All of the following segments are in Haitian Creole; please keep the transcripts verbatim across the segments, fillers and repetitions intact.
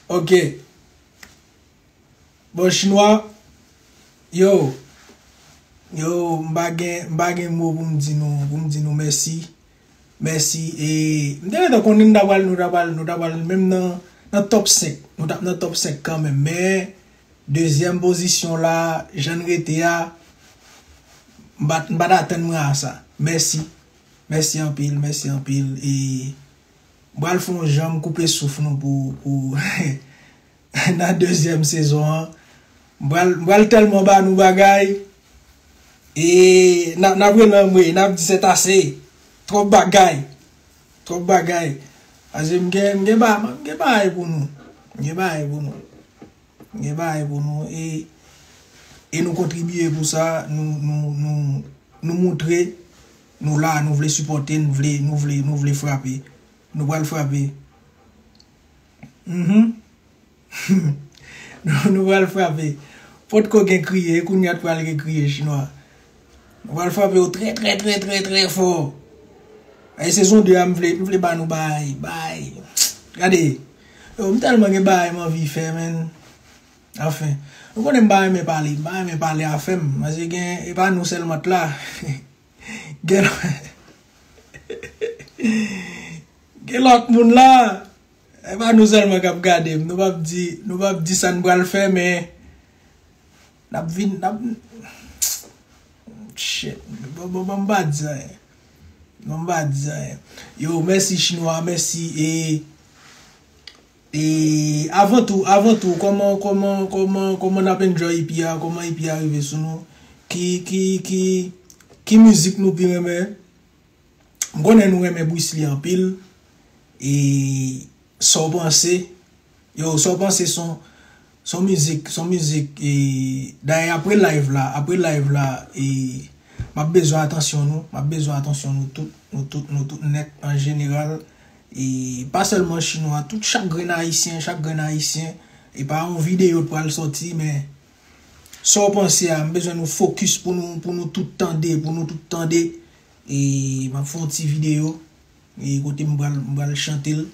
Ok. Bon, Chinwa, yo, yo, m pa gen, m pa gen mo pou m di nou, pou m di nou mèsi. Mèsi. E m te gentan konnen nou ta pral, nou ta pral, nou ta pral menm nan, nan top senk. Nou t ap nan top senk kanmenm. Men, dezyèm pozisyon la, jan n rete a, m pa t, m pa t atann mwen a sa. Mèsi. Mèsi anpil, mèsi anpil. E m pral fè yon jan m koupe souf nou pou, pou nan dezyèm sezon an. M pral, m pral tèlman ba nou bagay. E n ap, n ap rele anmwe, n ap di c'est assez. Twòp bagay. Twòp bagay. Paske m gen, m gen ba-, m gen bagay pou nou. M gen bagay pou nou. M gen bagay pou nou. E, e nou kontribye pou sa. Nou, nou, nou, nou montre nou la, nou vle sipòte, nou vle, nou vle, nou vle frape. Nou pral frape. Mhm. Nou, nou pral frape. Potko gen kriye, e kounye a t pral gen kriye, Chinwa. Nou pral frape yo trè, trè, trè, trè, trè fò. E sezon de a, m vle, m vle ba nou bay, bay. Gade. Yo, m tèlman gen bagay m anvi fè, menn. Anfen. Nou konnen m pa renmen pale, m pa renmen pale afè m. Paske gen, e pa nou sèlman t la. Gen, gen lòt moun la. E pa nou sèlman k ap gade m. Nou p ap di, nou p ap di sa n pral fè, men n ap vin, n ap, shit. Bon, bon, bon, m pa di anyen. Bon, m pa di anyen. Yo, mèsi Chinwa, mèsi. E, e avan tou, avan tou, kòman, kòman, kòman, kòman n ap enjoy E P a? Kòman E P a rive sou nou? Ki, ki, ki, ki mizik nou pi renmen? M konnen nou renmen Bruce Lee anpil. E sa w panse? Yo, sa w panse son, son mizik, son mizik, e, dayè apre live la, apre live la, e, m ap bezwen atansyon nou, m ap bezwen atansyon nou tout, nou tout, nou tout nèt an jeneral. E pa sèlman Chinwa, tout chak grenn Ayisyen, chak grenn Ayisyen. E pa yon videyo t pral sòti, men sa w panse a, m bezwen nou fokis pou nou, pou nou tout tande, pou nou tout tande. E m ap fè yon ti videyo, e kote m pral, m pral chante l.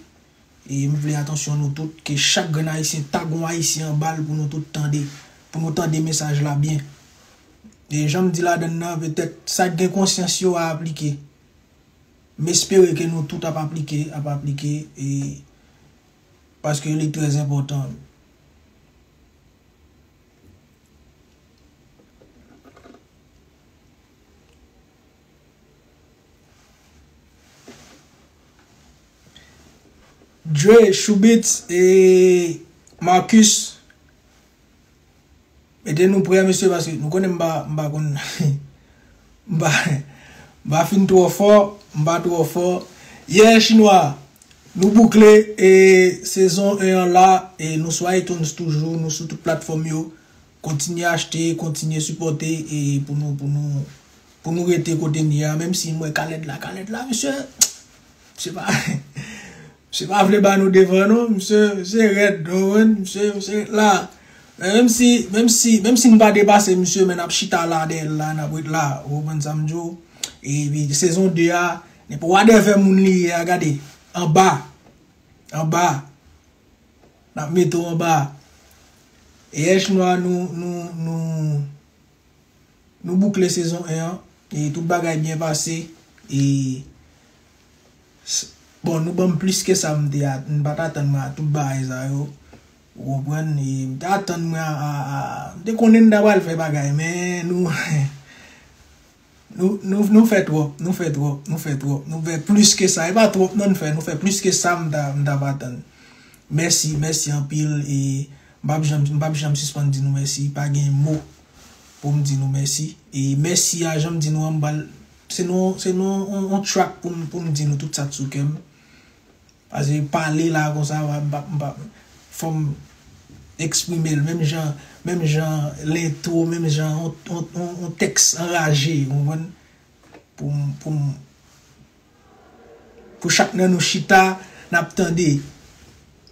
E m vle atansyon nou tout, ke chak grenn Ayisyen tag yon Ayisyen anba l pou nou tout tande, pou nou tande mesaj la byen. E jan m di ladann nan, petèt sa k gen konsyans yo a aplike. M espere ke nou tout ap aplike, ap aplike, e paske li trè enpòtan. Dre, Choubits e Marcus. Mete nou prè, mesye, paske nou konnen m pa, m pa konn, m pa, m pa fin twò fò, m pa twò fò. Yeah, Chinwa, nou boukle, e, sezon en an la, e nou sou iTunes toujou, nou sou tout platfòm yo. Kontinye achte, kontinye sipòte, e pou nou, pou nou, pou nou rete kote n ye a, menm si m wè Khaled la, Khaled la, mesye, se pa, se pa vle ba nou devan non, misye, misye rèd, ou konprann? Misye, misye ret la. Men menm si, menm si, menm si n pa depase misye, men n ap chita la dèyè l la, n ap ret la, ou konprann sa m di w? Epi sezon de a, nenpòt wadèvè moun li ye a, gade, anba, anba, n ap mete w anba. E H Nwa nou, nou, nou, Nou boukle sezon en an, e tout bagay byen pase, e s-, bon, nou ban m plis ke sa m te a-, m pa t atann mwen a tout bagay sa yo, ou konprann, e m te atann mwen a, a, a, m te konnen n ta pral fè bagay, men nou, nou, nou, nou fè twòp, nou fè twòp, nou fè twòp, nou fè plis ke sa, e pa twòp non n fè, nou fè plis ke sa m ta, m t ap atann. Mèsi, mèsi anpil, e m p ap janm, m p ap janm sispann di nou mèsi, pa gen mo pou m di nou mèsi. E mèsi a, jan m di nou an, m pral, se nan, se nan yon, yon track pou m, pou m di nou tout sa k sou kè m. Paske pale la konsa, m pa, m pa, m pa, fò m eksprime l, menm jan, menm jan lentwo, menm jan yon, yon, yon, yon tèks anraje, ou konprann? Pou m, pou m, pou chak nan nou chita, n ap tande.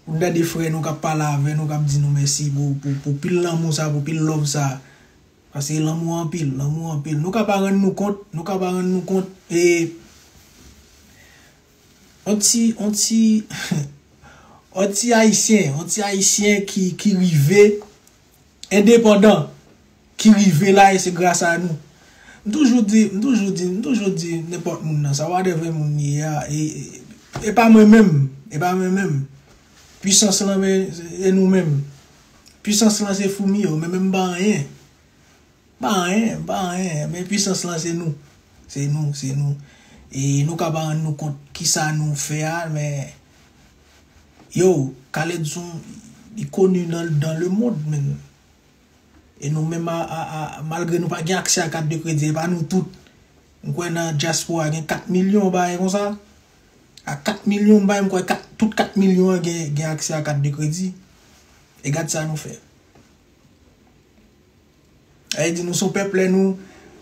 Pou n tande frè nou k ap pale avè nou, k ap di nou mèsi pou, pou, pou pil lanmou sa, pou pil love sa. Paske lanmou anpil, lanmou anpil. Nou ka pa rann nou kont, nou ka pa rann nou kont, e yon ti, yon ti, On ti Ayisyen, on ti Ayisyen ki, ki rive endepandan, ki rive la, e se gras a nou. M toujou di, m toujou di, m toujou di nenpòt moun nan, sa whatever moun li ye a, e, e, e pa mwen menm, e pa mwen menm. Pwisans lan, men, e nou menm. Pwisans lan se foumi yo, men menm m pa anyen. Pa anyen, pa anyen, men pwisans lan se nou. Se nou, se nou. E nou ka pa rann nou kont kisa nou fè a, men yo, Khaled se yon, li koni nan, dans le monde, men. E nou menm, a, a, a, malgre nou pa gen aksè a kat de kredi, e pa nou tout. M kwè nan dyaspora gen kat milyon, bagay konsa. A kat milyon, m bay, m kwè kat, tout kat milyon an gen, gen aksè a kat de kredi. E gad sa nou fè. Sa vle di nou se yon pèp, lè nou,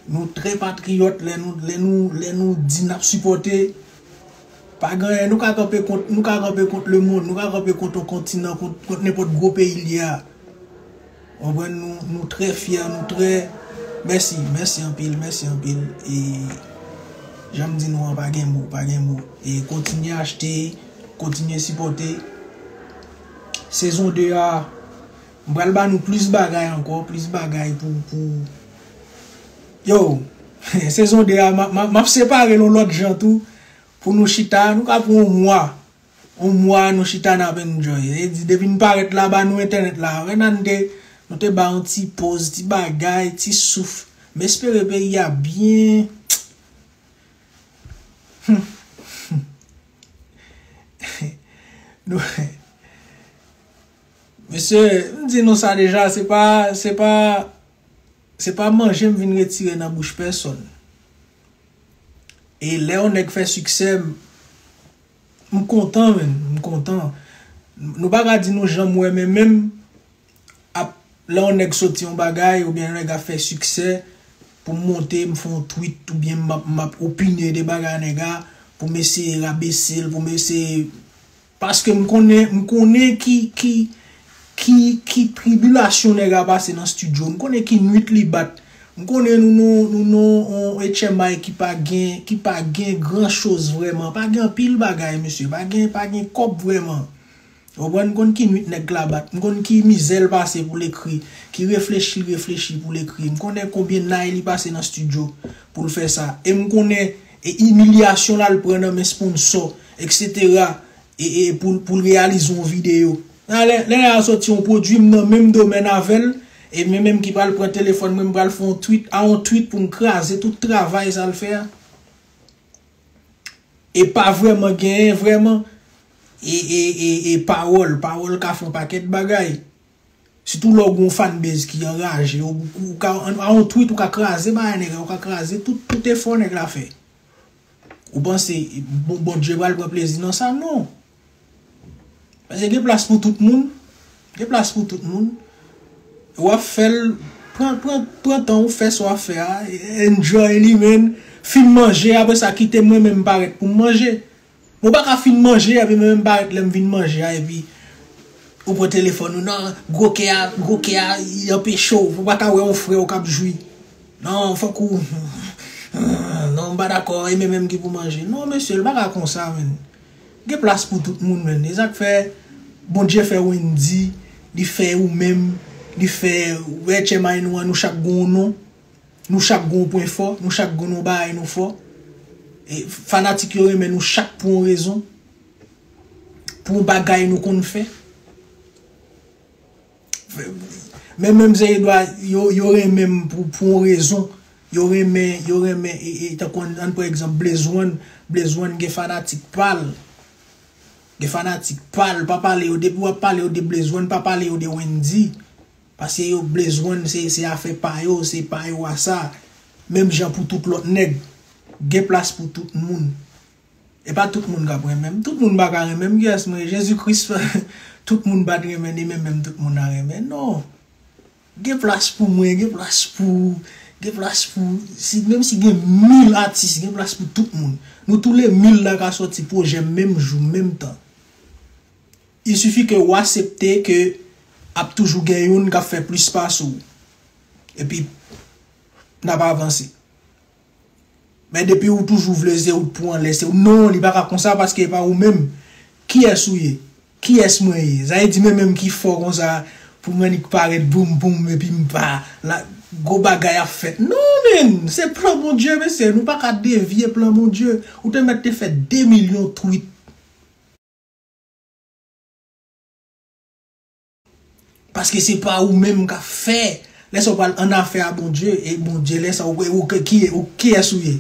nou trè patriyòt, lè nou, lè nou, lè nou di n ap sipòte, pa gen anyen, nou ka kanpe kont, nou ka kanpe kont lemonn, nou ka kanpe kont yon kontinan, kont, kont nenpòt gwo peyi l ye a. Konprann nou, nou trè fyè, nou trè, mèsi, mèsi anpil, mèsi anpil. E jan m di nou an, pa gen mo, pa gen mo. E kontinye achte, kontinye sipòte. Sezon de a, m pral ba nou plis bagay ankò, plis bagay pou, pou, yo, sezon de a, m ap, m ap, m ap separe l yon lòt jan tou, pou nou chita, nou ka pran yon mwa, yon mwa nou chita n ap enjoy. E di, depi n parèt la, ba nou entènèt la, wè nan te, nou te ba yon ti poz, ti bagay, ti souf. M espere peyi a byen. Nou, mesye, m di nou sa deja, se pa, se pa, se pa manje m vin retire nan bouch pèsonn. E lè yon nèg fè siksè, m, m kontan, menn, m kontan. Nou pa ka di nou janm wè, men menm ap, lè yon nèg soti yon bagay, oubyen yon nèg ap fè siksè, pou m monte, m fè yon tweet, oubyen m ap, m ap opine de bagay nèg la, pou m eseye rabese l, pou m eseye, paske m konnen, m konnen ki, ki, ki, ki tribilasyon nèg la pase nan estidyo, m konnen ki nwit li bat, m konnen nou, nou, nou, nou, on H M I ki pa gen, ki pa gen gran choz vrèman, pa gen anpil bagay, mesye, pa gen, pa gen kòb vrèman. Ou konprann, m konn ki nwit nèg la bat, m konn ki mizè l pase pou l ekri, ki reflechi l reflechi pou l ekri. M konnen konbyen nay li pase nan estidyo pou l fè sa. E m konnen, e imilyasyon l al pran nan men sponsò, etsetera, e, e pou, pou l reyalize yon videyo. Lè, lè nèg la soti yon pwodui, m nan menm domèn avè l, e mwen menm ki pral pran telefòn mwen, m pral fè yon tweet, a yon tweet pou m kraze tout travay sa l fè a. E pa vrèman genyen, vrèman. E, e, e, e pawòl, pawòl ka fè yon pakèt bagay. Sitou lè w gen yon fanbase ki anraje, ou, ou ka, a yon tweet, ou ka kraze bagay nèg la, ou ka kraze tout, tout efò nèg la fè. Ou panse, bon, Bondye pral pran plezi nan sa? Non. Paske gen plas pou tout moun. Gen plas pou tout moun. W ap fè l, pran, pran, pran tan w fè sa w ap fè a, enjoy li, menn. Fin manje, apre sa, kite mwen menm parèt pou m manje. Mwen pa ka fin manje, epi mwen menm parèt lè m fin manje a, epi ou pran telefòn ou, non, gwo kè a, gwo kè a, li anpeche w, ou pa ka wè yon frè w k ap jwi. Non, fòk ou, non, m pa dakò, e mwen menm ki pou manje. Non, mesye, l pa ka konsa, menn. Gen plas pou tout moun, menn. E sa k fè Bondye fè Wendy, li fè ou menm, li fè H M I nou an, nou chak gen yon non. Nou chak gen yon pwen fò, nou chak gen yon bagay nou fò. E fanatik yo renmen nou chak pou yon rezon, pou yon bagay nou konn fè. Men menm se Edwa, yo, yo renmen m pou, pou yon rezon. Yo renmen, yo renmen, e, e, tankou ann, ann pran egzanp Blaze One. Blaze One gen fanatik pa l. Gen fanatik pa l, pa pale yo, depi w ap pale yo de Blaze One, pa pale yo de Wendy. Paske yo, Blaze One, se, se afè pa yo, se pa yo a sa. Menm jan pou tout lòt nèg. Gen plas pou tout moun. E pa tout moun k ap renmen m. Tout moun pa ka renmen m. Kiyès mwen ye? Jezi Kris. Tout moun pa t renmen, ni menm menm tout moun a renmen. Non. Gen plas pou mwen, gen plas pou, gen plas pou, si, menm si gen mil atis, gen plas pou tout moun. Nou tou le mil la ka sòti pwojè menm jou, menm tan. Il suffit ke w aksepte ke ap toujou gen youn k ap fè plis pase w. Epi, n ap avanse. Men depi ou toujou vle se ou k pou anlè, se ou. Non, li pa ka konsa paske e pa ou menm. Kiyès ou ye? Kiyès mwen ye? Sa vle di mwen menm ki fò konsa pou m annik parèt boum boum epi m pa la gwo bagay ap fèt. Non, men, se plan Bondye, mesye. Nou pa ka devye plan Bondye. Ou te mèt te fè de milyon tweet. Paske se pa ou menm k ap fè. Lè sa ou pral an afè a Bondye, e Bondye, lè sa ou, ou, ki, ou, kiyès ou ye?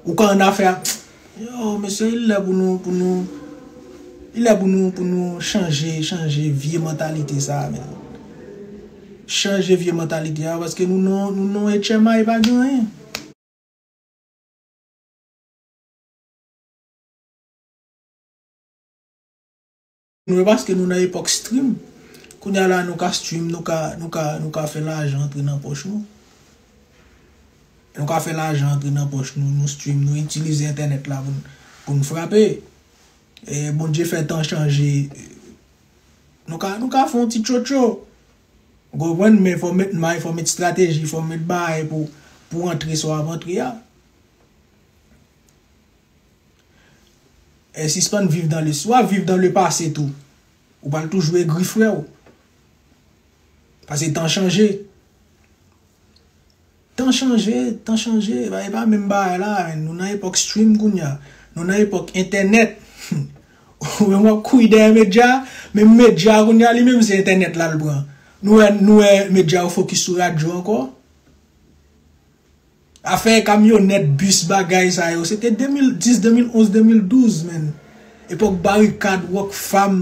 Ou ka an afè a, yo, mesye, il lè pou nou, pou nou, il lè pou nou, pou nou chanje, chanje vye mantalite sa a, men. Chanje vye mantalite a, paske nou non, nou non H M I pa gen anyen. Nou, e paske nou nan epòk stream. Kounye a la, nou ka stream, nou ka, nou ka, nou ka fè lajan antre nan pòch nou. Nou ka fè lajan antre nan pòch nou, nou stream, nou itilize entènèt la pou n, pou n frape. E Bondye fè tan chanje. Nou ka, nou ka fè yon ti tchotcho. Ou konprann? Men fò w met may, fò w met estrateji, fò w met bagay pou, pou antre sa w ap antre a. E sispann viv dans le, si w ap viv dans le passé tou, ou pral toujou egri, frè w. Paske tan chanje. Tan chanje, tan chanje. E pa, e pa menm bagay la, men. Nou nan epòk stream kounye a. Nou nan epòk entènèt. Ou menm w ap kouri dèyè medya, men medya kounye a li menm se entènèt la l pran. Nou wè, nou wè medya yo fokis sou radyo ankò. Afè kamyonèt, bis, bagay sa yo, se te de mil dis, de mil onz, de mil douz, men. Epòk Barikad, Rockfam,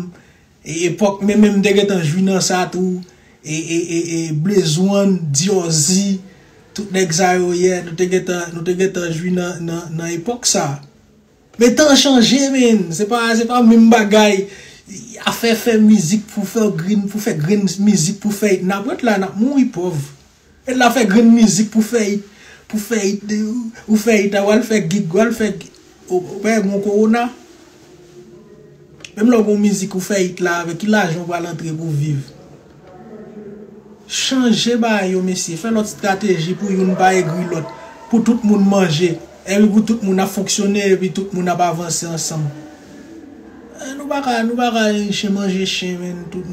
e, epòk, men, men m te gentan jwi nan sa tou, e, e, e, e Blaze One, Diorzi, tout nèg sa yo, yeah, nou te gentan, nou te gentan jwi nan, nan, nan epòk sa. Men tan chanje, men. Se pa, se pa menm bagay. Afè fè mizik pou fè grenn, pou fè grenn mizik pou fè it. N ap ret la, n ap mouri pòv. Ret la fè grenn mizik pou fè it. Pou fè it, ou fè it, ou al fè gig, ou al fè gig. Ou, ou pa gon kowona. Menm lè w gon mizik ou fè it la, avèk ki lajan w pral antre pou viv? Chanje bagay yo, mesye. Fè lòt estrateji pou youn pa egri lòt. Pou tout moun manje. Epi pou tout moun ap fonksyone, epi tout moun ap avanse ansanm. Eh, nou pa ka, nou pa ka chen manje chen, men. Tout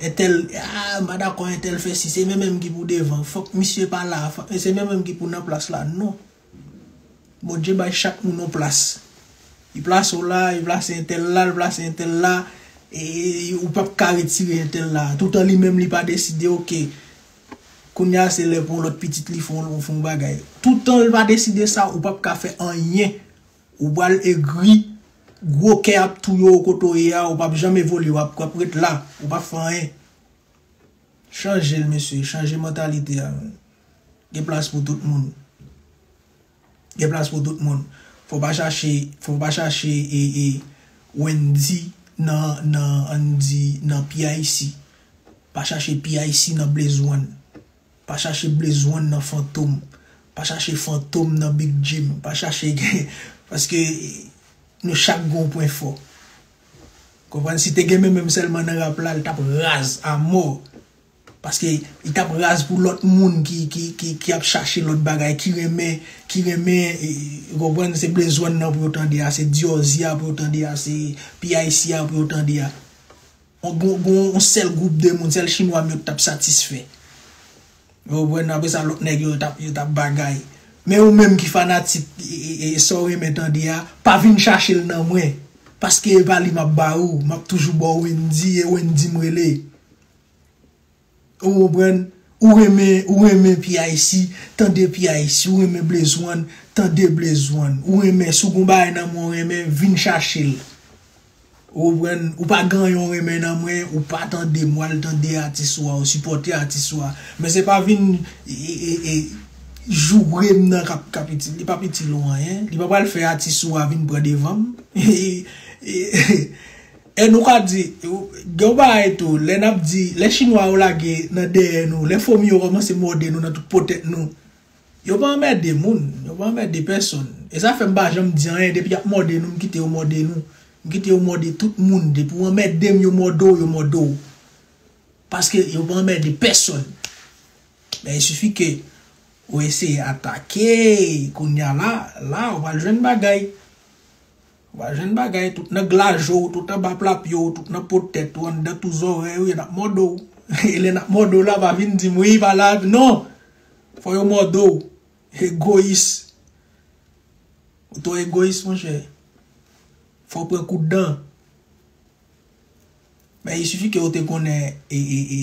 entèl, ah, m pa dakò entèl fè si. Se men menm ki pou devan. Fòk misye pa la. Fòk, se men menm ki pou nan plas la. Non. Bondye bay chak moun yon plas. Li plase w la, li plase entèl la, li plase entèl la, e ou p ap ka retire entèl la. Toutan li menm li pa deside, oke, kounye a se lè pou yon lòt pitit li fè yon, fè yon bagay. Toutan li pa deside sa, ou p ap ka fè anyen. Ou pral egri, gwo kè ap touye w kote w ye a, ou p ap janm evolye, w ap, w ap ret la, ou p ap fè anyen. Chanje l, mesye, chanje mantalite a, men. Gen plas pou tout moun. Gen plas pou tout moun. Fò w pa chache, fò w pa chache, e, e, Wendy nan, nan, ann di, nan P I C. Pa chache P I C nan Blaze One. Pa chache Blaze One nan Fantom. Pa chache Fantom nan Big Jim. Pa chache, paske nou chak gen yon pwen fò. Konprann? Si te gen men menm sèlman nan rap la, li t ap raz a mò. Paske li t ap raz pou lòt moun ki, ki, ki, ki ap chache lòt bagay, ki renmen, ki renmen, e, e, ou konprann, se Blaze One nan pou yo tande a, se Diorzi a pou yo tande a, se P I C a pou yo tande a. On, gon, gon, on sèl gwoup de moun, sèl chinwa m yo t ap satisfè. Ou konprann, apre sa, lòt nèg yo t ap, yo t ap bagay. Men ou menm ki fanatik, e, e, e, sa w renmen tande a, pa vin chache l nan mwen. Paske e pa li m ap ba ou, m ap toujou ba w Wendy, e Wendy m rele. Ou konprann? Ou renmen, ou renmen P I C, tande P I C, ou renmen Blaze One, tande Blaze One. Ou renmen, si w gon bagay nan men w renmen, vin chache l. Ou konprann? Ou pa gen anyen w renmen nan mwen, ou pa tande m, w al tande atis ou a, ou sipòte atis ou a. Men se pa vin, e, e, e, joure m nan k ap, k ap itil, li p ap itil ou anyen. Li pa pral fè atis ou a vin pran devan m. E, e, E nou ka di, gen yon bagay tou, lè n ap di, lè chinwa yo lage nan dèyè nou, lè fomi yo kòmanse mòde nou nan tout po tèt nou, yo pa anmède moun, yo pa anmède pèsonn. E sa fè m pa janm di anyen, depi y ap mòde nou, m kite yo mòde nou. M kite yo mòde tout moun, depi w anmède m, yo mòde w, yo mòde w. Paske yo pa anmède pèsonn. Men il suffit que ou eseye atake, kounye a la, la, ou pral jwenn bagay. Ou pa jwenn bagay, tout nan glaje w, tout anba plapye w, tout nan po tèt ou, anndan tou zòrèy ou, y ap mòde w. E lè n ap mòde w la, pa vin di m, "Wi, pa la." Non! Fò yo mòde w. Egoyis. Ou twò egoyis, monchè. Fò w pran kout dan. Men, il suffit ke ou te konnen, e, e, e,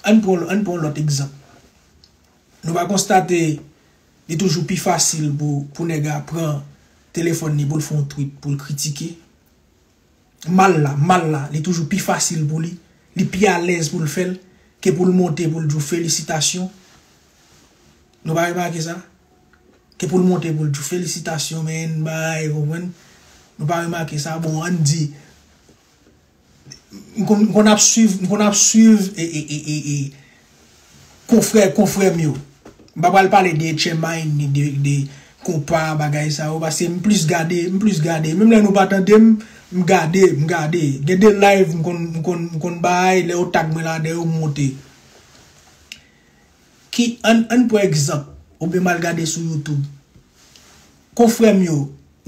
ann pran, ann pran lòt egzanp. Nou pa konstate, li toujou pi fasil pou, pou nèg la pran telefòn li, pou l fè yon tweet, pou l kritike. Mal la, mal la, li toujou pi fasil pou li, li pi alèz pou l fè l, ke pou l monte, pou l di w felisitasyon. Nou pa remake sa? Ke pou l monte, pou l di w felisitasyon, men, bay, konprann? Nou pa remake sa? Bon, ann di, m konn, m konn ap swiv, m konn ap swiv, e, e, e, e, e, konfrè, konfrè m yo. M pa pral pale de H M I, ni de, de konpa, bagay sa yo, paske m plis gade, m plis gade. Menm lè nou pa tande m, m gade, m gade. Gen de live, m konn, m konn, m konn bay, lè yo tag mwen ladan yo, m monte. Ki, ann, ann pran egzanp, oubyen m al gade sou YouTube. Konfrè m yo,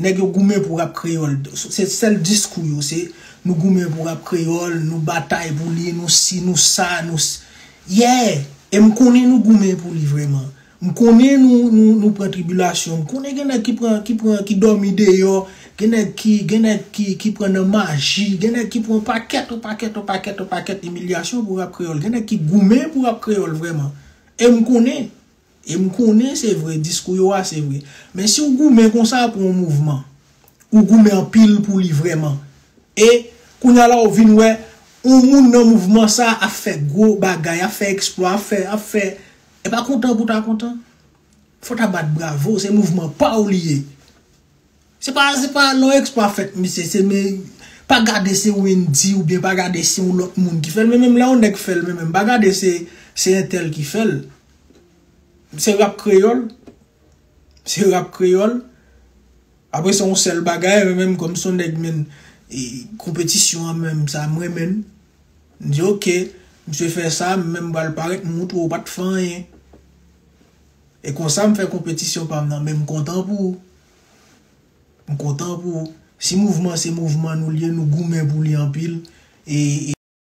nèg yo goumen pou rap kreyòl. Se sèl diskou yo, se nou goumen pou rap kreyòl, nou batay pou li, nou si, nou sa, nou s-, yeah! E m konnen nou goumen pou li vrèman. M konnen nou, nou, nou pran tribilasyon. M konnen gen nèg ki pran, ki pran, ki dòmi deyò. Gen nèg ki, gen nèg ki, ki pran nan maji. Gen nèg ki pran pakèt, yon pakèt, yon pakèt, yon pakèt imilyasyon pou rap kreyòl. Gen nèg ki goumen pou rap kreyòl vrèman. E m konnen. E m konnen se vre, diskou yo a se vre. Men si w goumen konsa pou yon mouvman, ou goumen anpil pou li vrèman. E kounye a la ou vin wè, yon moun nan mouvman sa ap fè gwo bagay, ap fè eksplwa, ap fè, ap fè. E pa kontan pou ta kontan. Fò ta bat bravo, se mouvman pa w li ye. Se pa, se pa lè yon eksplwa fèt, misye, se men, pa gade se Wendy oubyen pa gade se yon lòt moun ki fè l, men menm lè yon nèg fè l, men menm, pa gade se, se entèl ki fè l. Se rap kreyòl. Se rap kreyòl. Apre se yon sèl bagay, men menm kòm se yon nèg, men, e, konpetisyon an menm, sa m renmen l. M di, "Ok, misye fè sa, men m pral parèt, m montre w pa t fè anyen." E konsa m fè konpetisyon pa m nan, men m kontan pou ou. M kontan pou ou. Si mouvman se mouvman nou li ye, nou goumen pou li anpil. E, e